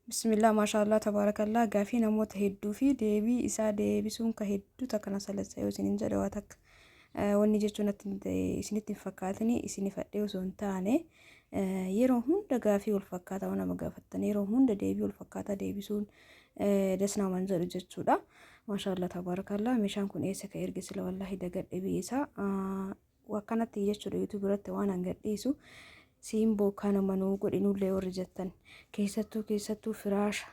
Bismillah maashaallah tabaarakallaa gaafii namoota hedduu fi deebii isaa deebisuun ka hedduu takka na salassa yoo isinin jedhe waa takka wanni jechuun natti isinitti hin fakkaatini isin ifadhee osoo hin taane yeroo hunda gaafii wal fakkaataa nama gaafattan yeroo hunda deebii wal fakkaataa deebisuun das naman jedhu jechuudha. Maashaallah tabaarakallaa meeshaan kun eessa ka erge sila wallaahi dagadhe biyya isaa akkanatti jechuudha YouTube irratti waan an gadhiisu siimboo kanuma nuu godhi nullee warri jettan keessattuu keessattuu firaasha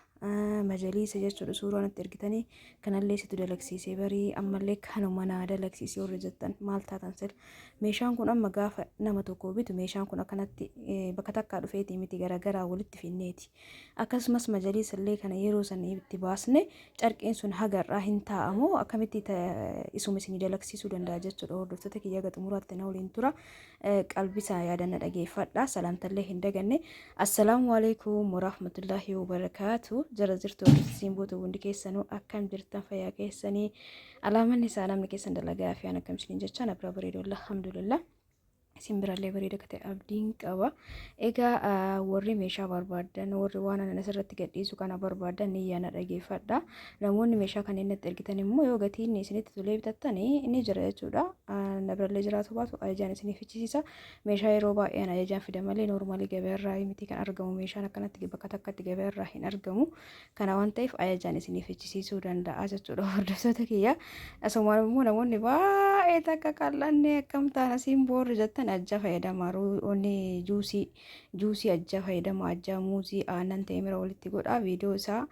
majaliisa jechuudha suuraa natti ergitanii kanallee situ dalagsiisee barii ammallee kanuma naa dalagsiisee warri jettan maal taatan sila meeshaan kun amma gaafa nama tokko bitu meeshaan kun akkanatti bakka takkaa dhufeetii miti garagaraa walitti finneeti Akkasumas majaliisa illee kana yeroo san itti baasne carqeen sun haga irraa hin taa'amu akkamitti isuma isinii dalagsiisuu danda'a jechuudha. Hordoftoota kiyya haga xumuraatti na waliin tura. Qalbisaa yaadanna dhageeffadha. Salaamtallee hin daganne. Assalaamu alaikum warahmatullaahi wabarakaatu. Jara jirtu hordoftoota bootu hundi keessanuu akkam jirtan fayyaa keessanii alaamanni isaa namni keessan dalagaa fi akkam isiniin jechaa na bira bareedu alhamdulillah. Isin birallee bareeda akka ta'e abdiin qaba. Egaa warri meeshaa barbaaddan warri waan anan asirratti gadhiisu kana barbaaddan ni yaana dhageeffadha. Namoonni meeshaa kanneen natti ergitan immoo yoo gatiin isinitti tolee bitattan ni jira jechuudha. Na birallee jiraatu baatu ajajaan isiniif fichisiisa. Meeshaa yeroo baay'ee an ajajaan fida malee noormaalii gabaarraa miti kan argamu meeshaan akkanatti bakka takkatti gabaarraa hin argamu. Kana waan ta'eef ajajaan isiniif fichisiisuu danda'a jechuudha hordoftoota kiyya. Asumaan immoo namoonni baay'ee takka qal'annee akkam taana siin boorri jettan ajjaa fayyadamaa onni juusii juusii ajjaa fayyadamaa ajjaa muuzii aannan teemira walitti godhaa viidiyoo isaa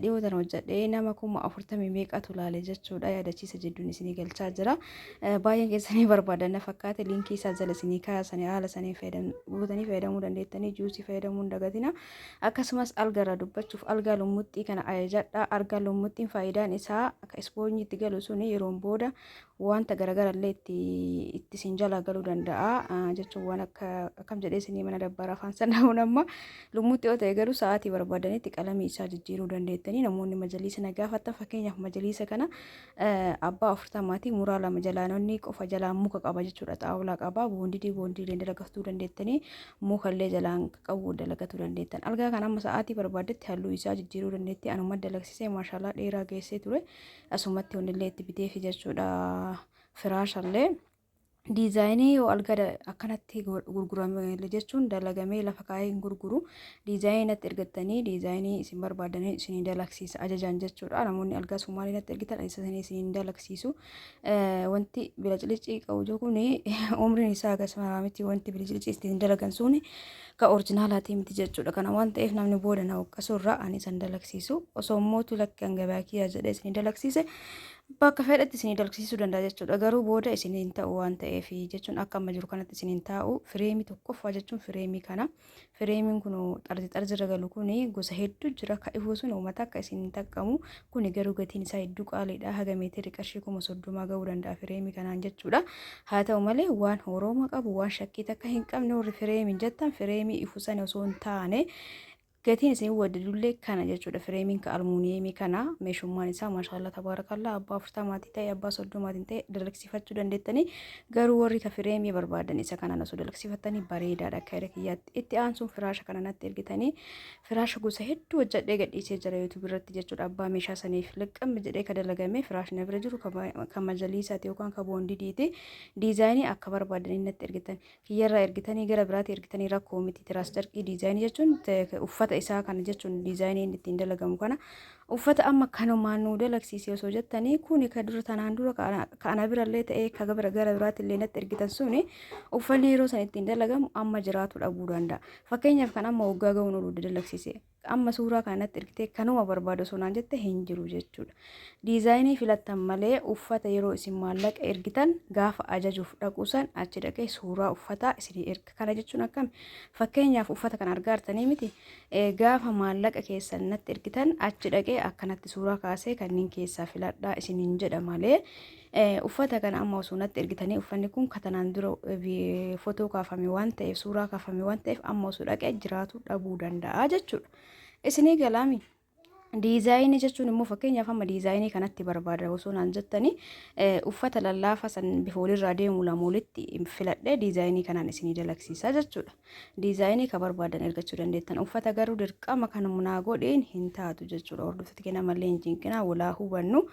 dhiyoo tana hojjedhee nama 40,000 meeqatu laale jechuudha yaadachiisa jedhuun isinii galchaa jira. Baay'een keessanii barbaadan na fakkaate liinkii isaa jala isinii kaasanii haala sanii guutanii fayyadamuu dandeettanii juusii fayyadamuu hin dagatina. Akkasumas alga irraa dubbachuuf algaa lummuxxii kana ajajadhaa. Algaa lummuxxiin faayidaan isaa akka ispoonjii itti galu suni yeroon booda wanta garagara illee itti itti isin jalaa galuu danda'a jechuun waan akka akkam jedhee isinii mana dabbara afaan sana'uun amma lummuxxii yoo ta'e garuu sa'aatii barbaadanitti qalamii isaa jijjiiruu dandeettanii namoonni majaliisa na gaafattan fakkeenyaaf majaliisa kana abbaa afurtamaatii muraa lama jalaanonni qofa jalaan muka qaba jechuudha xaawulaa qaba boondidii boondiileen dalagatuu dandeettanii mukallee jalaan qabu dalagatuu dandeettan algaa kan amma sa'aatii barbaaddetti halluu isaa jijjiiruu dandeetti anuma dalagsisee maashaalaa dheeraa geessee ture asumatti onnillee itti biteefi jechuudha firaashallee Diizaayinii yoo alga akkanatti gurgurame jechuun dalagamee lafa kaa'ee hin gurguru. Diizaayinii natti ergattanii diizaayinii isin barbaadanii isinii dalagsiisa ajajaan jechuudha. Namoonni algaa Sumaalee natti ergitan isa isinii hin dalagsiisu. Wanti bilaclicii qabu kun umriin isaa akkasuma miti wanti bilaclicii ittiin dalagan suni ka orjinaalaatii miti jechuudha. Kana waan ta'eef namni booda na waqqasu irraa ani isan dalagsiisu. Osoo mootu lakki gabaa kiyyaa jedhee isinii dalagsiise bakka fedhetti isinii dalagsiisuu danda'a jechuudha. Garuu booda isinii hin ta'u waan ta'eef jechuun akka amma jiru kanatti isinii hin taa'u. Fireemii tokkoffaa jechuun fireemii kana. Fireemiin kun xarzi xarzirra galu kun gosa hedduu jira. Ka ifuu sun uummata akka isin hin taqqamu. Kuni garuu gatiin isaa hedduu qaaliidha. Haga meetirri qarshii 30,000 ga'uu danda'a fireemii kanaan jechuudha. Haa ta'u malee waan horooma qabu waan shakkii takka hin qabne warri fireemiin jettan fireemii ifu sana osoo hin taane gatiin isin waddadullee kana jechuudha. Fireemiin ka almuuniyeemii kana meeshummaan isaa maashaallah tabaarakallaa abbaa afurtamaatii ta'e abbaa soddomaatiin ta'e dalagsiifachuu dandeettanii garuu warri ka fireemii barbaadan isa kanaan osoo dalagsiifattanii bareedaadha akka yaada kiyyaatti. Itti aansuun firaasha kana natti ergitanii firaasha gosa hedduu hojjedhee gadhiisee jira YouTube irratti jechuudha. Abbaa meeshaa saniif liqqammi jedhee ka dalagame firaashni na bira jiru ka majaliisaati yookaan ka boondidiiti. Diizaayinii akka barbaadanii natti ergitan. Kiyyarraa ergitanii gara biraatti ergitanii rakkoo miti. Tiraas carqii diizaayinii jechuun uffata isaa kana jechuun diizaayinii inni ittiin dalagamu kana uffata amma kanumaan nuu dalagsiise osoo jettanii kuni ka dura tanaan dura ka ana birallee ta'ee ka gara biraatti illee natti ergitan suni uffanni yeroo san ittiin dalagamu amma jiraatu dhabuu danda'a. Fakkeenyaaf kan amma waggaa ga'uun oolu dalagsiise. Amma suuraa kana natti ergitee kanuma barbaadu osoo naan jette hin jiru jechuudha. Diizaayinii filattan malee uffata yeroo isin maallaqa ergitan gaafa ajajuuf dhaqu san achi dhaqee suuraa uffataa isinii erga. Kana jechuun akkami? Fakkeenyaaf uffata kana argaa jirtanii miti gaafa maallaqa keessan natti ergitan achi dhaqee akkanatti suuraa kaasee kanneen keessaa filadhaa isiniin jedha malee uffata kana amma osoo natti ergitanii uffanni kun katanaan dura fotoo kaafame waan ta'eef suuraa kaafame waan ta'eef amma osoo dhaqee jiraatu dhabuu danda'a jechuudha. Isinii galaami. Diizaayinii jechuun immoo fakkeenyaaf amma diizaayinii kanatti barbaada osoo naan jettanii, uffata lallaafaa san bifa walirraa deemu lama walitti filadhee diizaayinii kanaan isinii dalagsiisa jechuudha. Diizaayinii ka barbaadan ergachuu dandeettan. Uffata garuu dirqama kan naa godheen hin taatu jechuudha. Hordoftoota keenya mallee hin cinqinaa, walaa hubannu.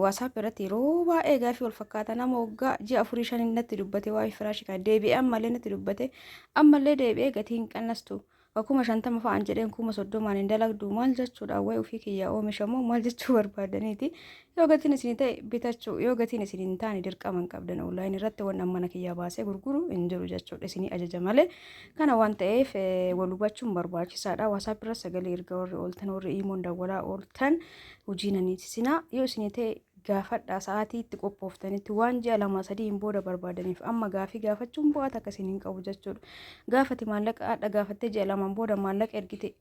WhatsApp irratti yeroo baay'ee gaafii wal fakkaataa nama waggaa ji'a afurii shanii natti dubbate, waa'ee firaashii kana deebi'ee ammallee natti dubbate, ammallee deebi'ee gatii hin qannastu. Ka 50,000 fa'aan jedheen 30,000n hin dalagdu maal jechuudha? Wayi ofii kiyyaa oomishamoo maal jechuu barbaadaniiti? Yoo gatiin isinii ta'e bitachuu, yoo gatiin isin hin taane dirqama hin qabdan. Online irratti waan mana kiyyaa baasee gurguru hin jiru jechuudha, isinii ajaja malee. Kana waan ta'eef wal hubachuun barbaachisaadha. WhatsApp irra sagalee erga warri ooltan, warri iimoon dawwalaa ooltan, hojii naniitisinaa yoo isinii ta'e gaafadhaa. Sa'aatii itti qophooftanitti waan ji'a lama sadiin booda barbaadaniif amma gaafii gaafachuun bu'aa takka isin hin qabu jechuudha. Gaafati maallaqa hadha gaafattee ji'a lamaan booda maallaqa ergite,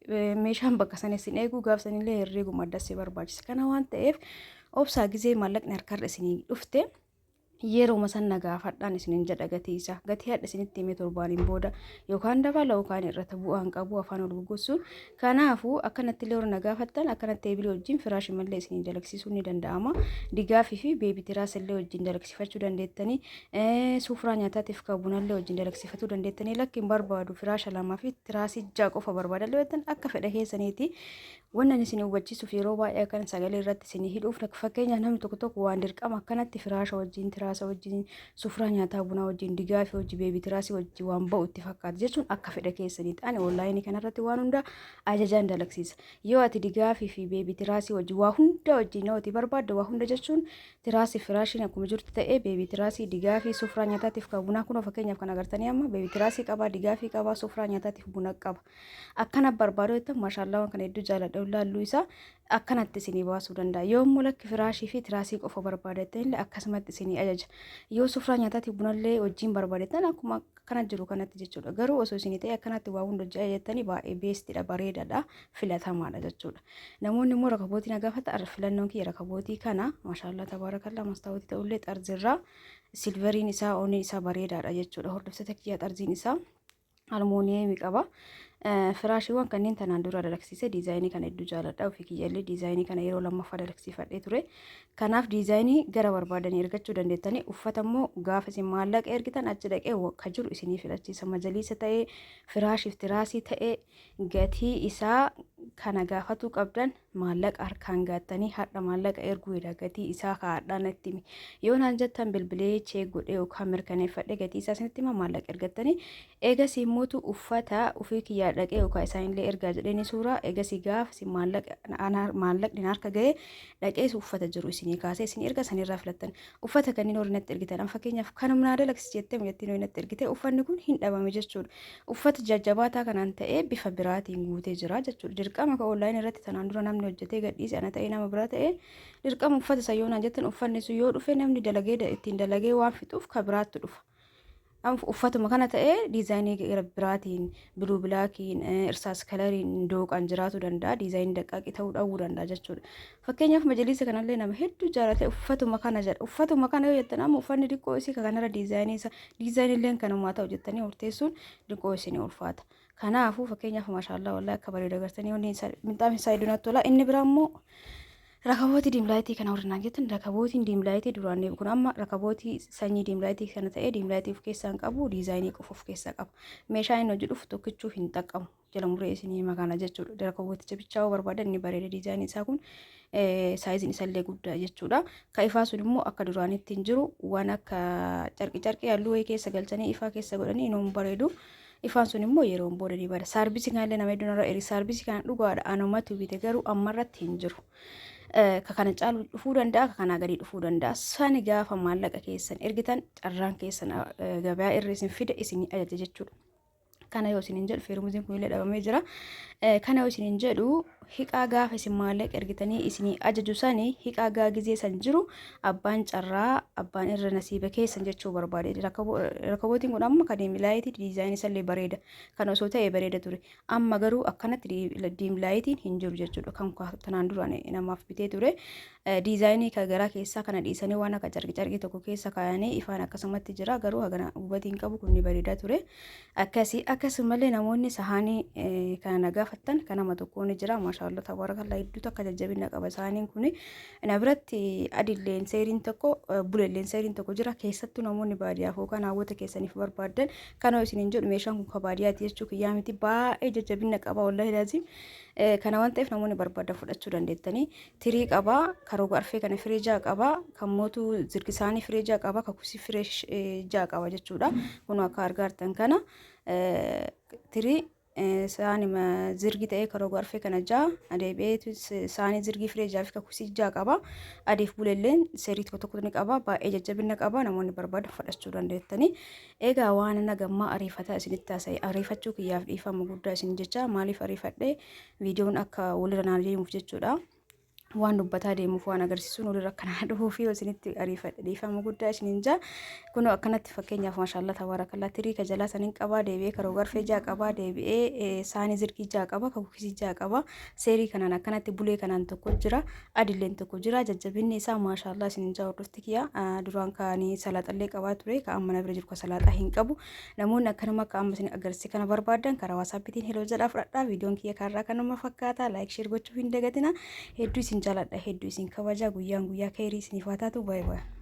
meeshaan bakka sana isin eeguu gaaf sanillee herreeguma adda si barbaachisa. Kana waan ta'eef obsaa, gizee maallaqni harkarra isinii dhufte yeruma san na gaafadhaan isinin jedha gatii isaa. Gatii hadha isinitti himee torbaaniin booda yookaan dabala yookaan irrata, bu'aan qabu afaan ol goggosuun. Kanaafuu akkanatti illee warra na gaafattan, akkanatti teebilii wajjin firaashii mallee isinii dalagsiisuun ni danda'ama. Digaafii fi baby tiraas illee wajjin dalagsiifachuu dandeettanii, suufraa nyaataatiif kan bunallee wajjin dalagsiifachuu dandeettanii. Lakki, hin barbaadu, firaasha lamaa fi tiraasii ja'a qofa barbaada illee jettan, akka fedha keessaniiti. Wannan isin hubachiisuuf yeroo baay'ee akkan sagalee irratti isin hidhuuf, fakkeenyaaf namni tokko tokko waan dirqama akkanatti firaasha wajjin, tiraasa wajjin, sufraa nyaataa bunaa wajjin, digaafii wajjin, baby tiraasii wajjin waan ba'u itti fakkaata jechuun akka fedha keessaniiti. Ani onlaayinii kanarratti waan hunda ajajaan dalagsiisa. Yoo ati digaafii fi baby tiraasii wajjin waa hunda wajjin yoo ati barbaadde, waa hunda jechuun tiraasii firaashiin akkuma jirtu ta'ee, baby tiraasii, digaafii, sufraa nyaataatiif kan bunaa, kunoo fakkeenyaaf kan agartanii amma baby tiraasii qaba, digaafii qaba, sufraa nyaataatiif buna qaba. Akkana barbaadu jettan, maashaallaa, waan kana hedduu jaaladha, laalluu isaa akkanatti isinii baasuu danda'a. Yoo immoo lakki, firaashii fi tiraasii qofa barbaadatan illee akkasumatti isinii ajaja. Yoo sufraa nyaataatiif bunallee wajjin barbaadatan akkuma akkana jiru kanatti jechuudha. Garuu osoo isinii ta'e akkanatti waa hunda hojii ajajattanii baay'ee bestiidha, bareedaadha, filatamaadha jechuudha. Namoonni immoo rakabootii na gaafata, filannoon kiyya rakabootii kana, maashaallaa tabaarakallaa, mastaawotii ta'ullee xarzirraa silveriin isaa onni isaa bareedaadha jechuudha. Hordoftoota kiyya, xarziin isaa almuuniyeemii qaba. Firaashiiwwan kanneen tanaan dura dalagsiise, diizaayinii kana hedduu jaaladha. Ofii kiyyallee diizaayinii kana yeroo lammaffaa dalagsiifadhee ture. Kanaaf diizaayinii gara barbaadanii ergachuu dandeettanii. Uffata immoo gaafa isin maallaqa ergitan achi dhaqee ka jiru isinii filachiisa. Majaliisa ta'ee, firaashiif tiraasii ta'ee, gatii isaa kana gaafatuu qabdan maallaqa harkaan gaattanii. Hadha maallaqa erguu jedha, gatii isaa kaa'adhaa natti himi yoo naan jettan, bilbilee check godhee yookaan mirkaneeffadhee gatii isaa isinitti hima. Maallaqa ergattanii eegasii immoo uffata ofii kiyyaa dhaqee yookaan isaanillee ergaa jedhanii suuraa, eegasii gaafa isin maallaqni harka ga'ee dhaqee uffata jiru isinii kaasee isin erga sanirraa filattan. Uffata kanneen horii natti ergitan, an fakkeenyaaf kanuma naa dalagsi jettee mucattiin horii natti ergite, uffanni kun hin dhabame jechuudha. Uffata jajjabaataa kanaan ta'ee bifa biraatiin guutee jira jechuudha. Dirqama ka onlaayinii irratti tanaan dura namni hojjetee gadhiise ana ta'ee nama biraa ta'ee, dirqama uffata isa yoo naan jettan, uffanni sun yoo dhufe namni dalagee ittiin dalagee waan fixuuf ka biraatti dhufa. Uffatuma kana ta'ee diizaayinii gara biraatiin, blue blackiin, irsaas coloriin dooqaan jiraachuu danda'a. Diizaayinii daqqaaqii ta'uu dhabuu danda'a jechuudha. Fakkeenyaaf majaliisa kanallee nama hedduu jaalate uffatuma kana jedha. Uffatuma kana yoo jettan, amma uffanni xiqqoo isii kanarra diizaayinii isa diizaayinii illee kanumaa ta'u jettanii murteessuun xiqqoo isinii ulfaata. Kanaafuu fakkeenyaaf maashaallaa, wallahi akka bareedu agartanii, wanni minxaafni isaa hedduu natti tola. Inni biraa immoo rakabootii dim lightii kana warri naan jettan, rakabootiin dim lightii duraan kun amma rakabootii sanyii dim lightii kana ta'ee dim lightii of keessaa hin qabu, diizaayinii qofa of keessaa qaba. Meeshaa inni hojii dhufu tokkichuu hin xaqqamu. Jala muree isinii hima kana jechuudha. Rakabooticha bichaa yoo barbaadan inni bareeda, diizaayinii isaa kun saayiziin isallee guddaa jechuudha. Ka ifaa sun immoo akka duraanitti hin jiru, waan akka carqi carqii halluu wayii keessa galchanii ifaa keessa godhanii inuu bareedu. Ifaan sun immoo yeroo booda ni bada. Saarbisii kanallee nama hedduun irra eri. Saarbisii kana dhugaadha anumatu bite, garuu ammarratti hin jiru. Ka kana caalu dhufuu danda'a, ka kanaa gadi dhufuu danda'a. Sani gaafa maallaqa keessan ergitan carraan keessan gabayaa irra isin fide isin ajaja jechuudha. Kana yoo isin jedhu, feermuziin kun illee dhabamee jira. Kana yoo isin jedhu, hiqaa gaafa isin maallaqa ergitanii isinii ajaju sani hiqaa gaagizee san jiru abbaan carraa, abbaan irra nasiiba keessan jechuu barbaade. Rakabootiin kun amma kan dim lightii diizaayinii isallee bareeda. Kan osoo ta'e bareeda ture. Amma garuu akkanatti dim lightiin hin jiru jechuudha. Kan tanaan duraan namaaf bitee ture. Diizaayinii kan garaa keessaa kana dhiisanii waan akka carqi carqii tokko keessa kaayanii ifaan akkasumatti jira. Garuu hagana hubatiin qabu kun ni bareedaa ture. Akkasii akkasumallee namoonni sahaanii kana na gaafattan kan nama tokko ni jira. Maasha Maashaallah tabaarakallaa, hedduu takka jajjabina qaba saaniin kun. Na biratti adilleen seeriin tokko, bulelleen seeriin tokko jira. Keessattuu namoonni baadiyyaaf yookaan hawwata keessaniif barbaaddan kana isiniin jedhu, meeshaan kun ka baadiyyaati jechuu kiyyaa miti, baay'ee jajjabina qaba, wallahi laazim. Kana waan ta'eef namoonni barbaadan fudhachuu dandeettanii. Tirii qaba, karooga arfee kana firee ja'a qaba, kan mootu zirgisaanii firee 6 qaba, kakusii firee 6 qaba jechuudha. Kun akka argaartan kana tirii saani zirgi ta'ee karooga arfee kana 6 deebi'ee saanii zirgii firee 6 fi kakusii 6 qaba. Adiif bulelleen seerii tokko tokko ni qaba. Baay'ee jajjabina qaba. Namoonni barbaadan fudhachuu dandeettanii. Egaa waan nagammaa ariifataa isinitti haasa'e, ariifachuu kiyyaaf dhiifama guddaa isin jecha. Maaliif ariifadhe? Viidiyoon akka walirra naan deemuuf jechuudha. Waan dubbataa deemuuf, waan agarsiisuun walirra akkanaa dhufuu fi isinitti ariifadhe, dhiifama guddaa isiniin jaa. Kunoo akkanatti fakkeenyaaf, maashaallah tabaarakallaa, tirii ka jalaa saniin qabaa, deebi'ee karoo garfee 6 qabaa, deebi'ee saanii zirgii 6 qaba, ka kukisii 6 qaba. Seerii kanaan akkanatti bulee kanaan tokko jira, adilleen tokko jira. Jajjabinni isaa maashaallah isiniin jaa. Hordofti kiyya, duraan kaanii salaaxallee qabaa ture, ka amma na bira jiru ka salaaxaa hin qabu. Namoonni akkanuma akka amma isin agarsiise kana barbaadan karaa WhatsAppiitiin hello jedhaa fudhadhaa. Viidiyoon kiyya kaarraa kanuma fakkaata. Like, share gochuu hin dagatina. Hedduu isin jaaladha, hedduu isin kabaja. Guyyaan guyyaa khairii isiniif haa taatu. Baay'ee baay'ee.